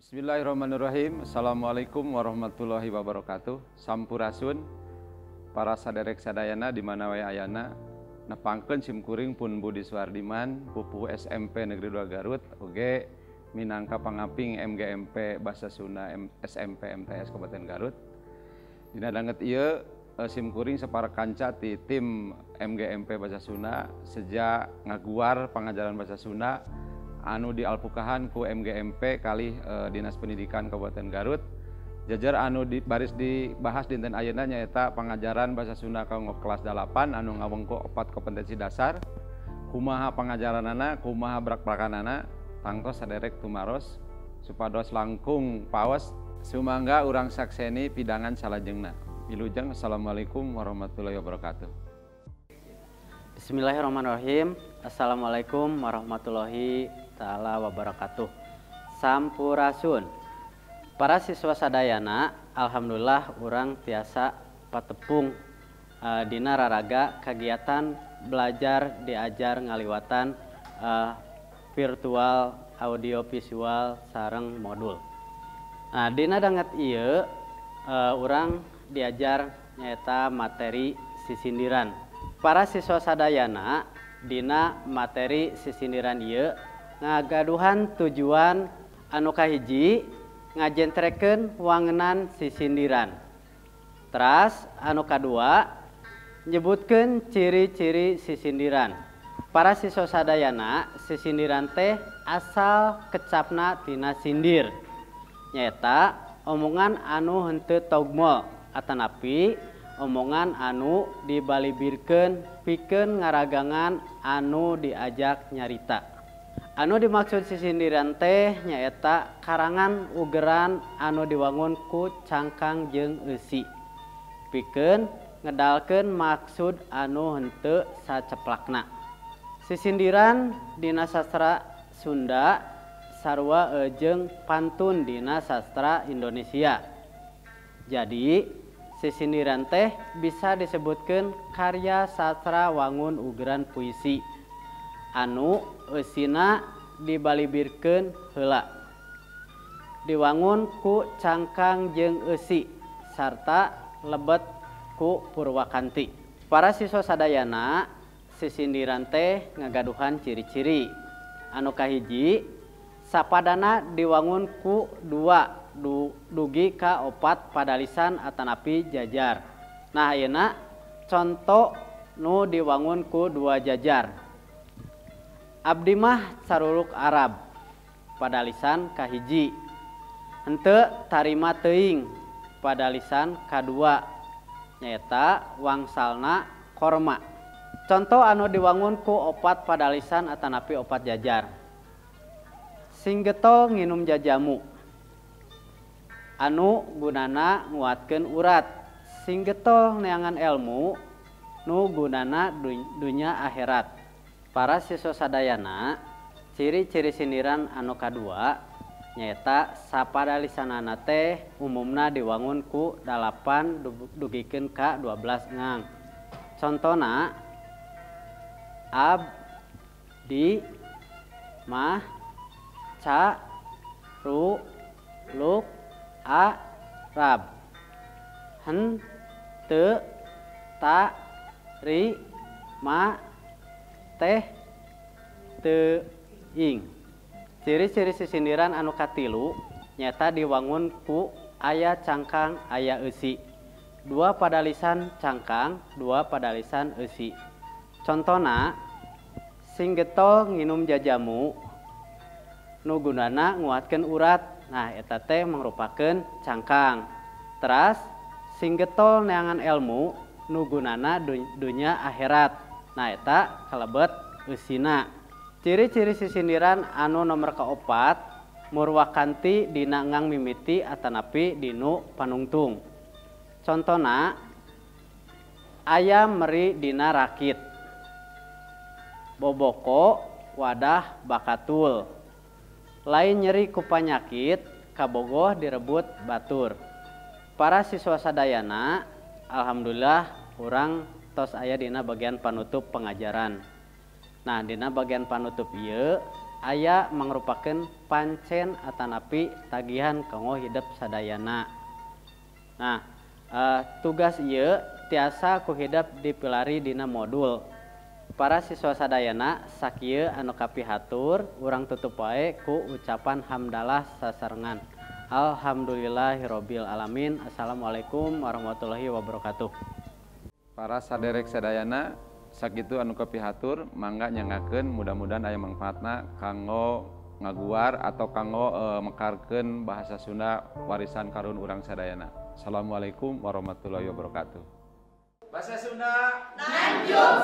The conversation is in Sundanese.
Bismillahirrahmanirrahim. Assalamualaikum warahmatullahi wabarakatuh. Sampurasun para saderek sadayana di mana wae ayana. Nepangkeun simkuring pun Budi Suardiman, pupuh SMP Negeri 2 Garut, oge minangka pangaping MGMP Bahasa Sunda SMP MTS Kabupaten Garut. Dina danget ieu simkuring sapara kanca ti tim MGMP Bahasa Sunda sejak ngaguar pangajaran Bahasa Sunda anu dialpukahan ku MGMP kali Dinas Pendidikan Kabupaten Garut. Jajar anu baris dibahas dinten ayeuna nyaeta pangajaran Bahasa Sunda kanggo kelas 8 anu ngawengku 4 kompetensi dasar. Kumaha pangajaranana, kumaha brak-brakanana, tangtos saderek tumaros supados langkung paos sumangga urang sakseni pidangan salajengna. Wilujeng, assalamualaikum warahmatullahi wabarakatuh. Bismillahirrahmanirrahim. Assalamualaikum warahmatullahi taala wabarakatuh. Sampurasun. Para siswa sadayana, alhamdulillah urang tiasa patepung dina raraga kegiatan belajar diajar ngaliwatan virtual, audio visual sareng modul. Nah, dina danget ieu urang diajar nyaeta materi sisindiran. Para siswa sadayana dina materi sisindiran ieu ngagaduhan tujuan anu kahiji ngajentrekeun wangenan sisindiran. Teras anu kadua nyebutkeun ciri-ciri sisindiran. Para siswa sadayana sisindiran teh asal kecapna tina sindir, nyaeta omongan anu henteu togmol atanapi omongan anu dibalibirkeun pikeun ngaragangan anu diajak nyarita. Anu dimaksud sisindiran teh nyaeta karangan ugeran anu diwangun ku cangkang jeung eusi pikeun ngedalkeun maksud anu henteu saceplakna. Sisindiran dina sastra Sunda sarua jeung pantun dina sastra Indonesia. Jadi sisindiran teh bisa disebutkeun karya sastra wangun ugeran puisi anu eusina dibalibirkeun heula, diwangun ku cangkang jeung eusi sarta lebet ku purwakanti. Para siswa sadayana sisindiran teh ngagaduhan ciri-ciri. Anu kahiji, sapadana diwangun ku dua dugi ka opat padalisan atanapi jajar. Nah, ayeuna conto nu diwangun ku dua jajar. Abdi mah caruluk Arab padalisan kahiji, henteu tarima teuing padalisan kadua, nyaeta wangsalna korma. Conto anu diwangun ku opat padalisan atanapi opat jajar. Sing getol nginum jajamu anu gunana nguatkeun urat, sing getol neangan ilmu nu gunana dunya akhirat. Para siswa sadayana, ciri-ciri sindiran anu kadua nyaeta sapadalisanana teh umumna diwangun ku 8 dugikeun ka 12 ngang. Contona ab di mah ca ru luk a rab hen te ta ri ma teh te ing. Ciri-ciri sisindiran anu katilu nyata diwangun ku aya cangkang aya eusi. Dua padalisan cangkang, dua padalisan eusi. Contona sing getol nginum jajamu nu gunana nguatkeun urat. Nah, eta teh mangrupakeun cangkang. Teras sing getol neangan ilmu nu gunana dunya akhirat. Nah, eta kalebet eusina. Ciri-ciri sisindiran anu nomor keopat murwakanti dina ngang mimiti atanapi dinu panungtung. Contona ayam meri dina rakit, boboko wadah bakatul, lain nyeri ku panyakit kabogoh direbut batur. Para siswa sadayana, alhamdulillah urang tos aya dina bagian panutup pengajaran. Nah, dina bagian panutup ieu aya mangrupakeun pancen atanapi tagihan kanggo hidep sadayana. Nah, tugas ieu tiasa ku hidep dipilari dina modul. Para siswa sadayana, sakieu anu kapihatur, urang tutup wae ku ucapan hamdalah sasarengan. Alhamdulillahirabbil alamin. Assalamualaikum warahmatullahi wabarakatuh. Para saderek sadayana, sakitu anu kapihatur, mangga nyanggakeun, mudah-mudahan aya mangfaatna kanggo ngaguar atau kanggo mekarkeun bahasa Sunda warisan karuhun urang sadayana. Assalamualaikum warahmatullahi wabarakatuh. Bahasa Sunda Nanjung.